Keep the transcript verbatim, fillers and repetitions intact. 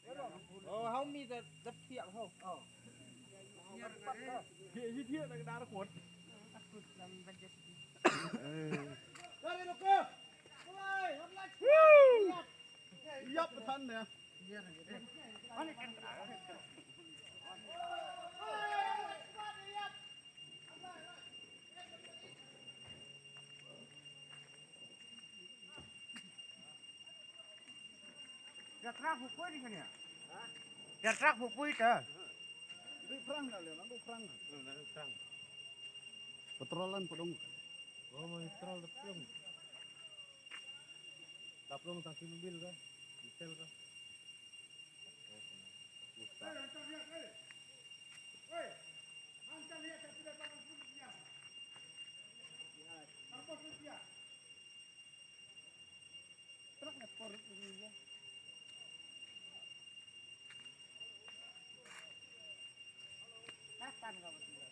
Oh, how me the the piak ho. Oh. Hi hi thiah na ka dar khot. Ïap than ne. Pia trap hukoi di kania. Pia trap hukoi ta. Di perang dah le, nandu perang. Nandu perang. Patrolan padong. Oh, mau patrol da plung. Da plung tang ki mobil ka, diesel ka. Truk ne por ni ya. Natan ka betul.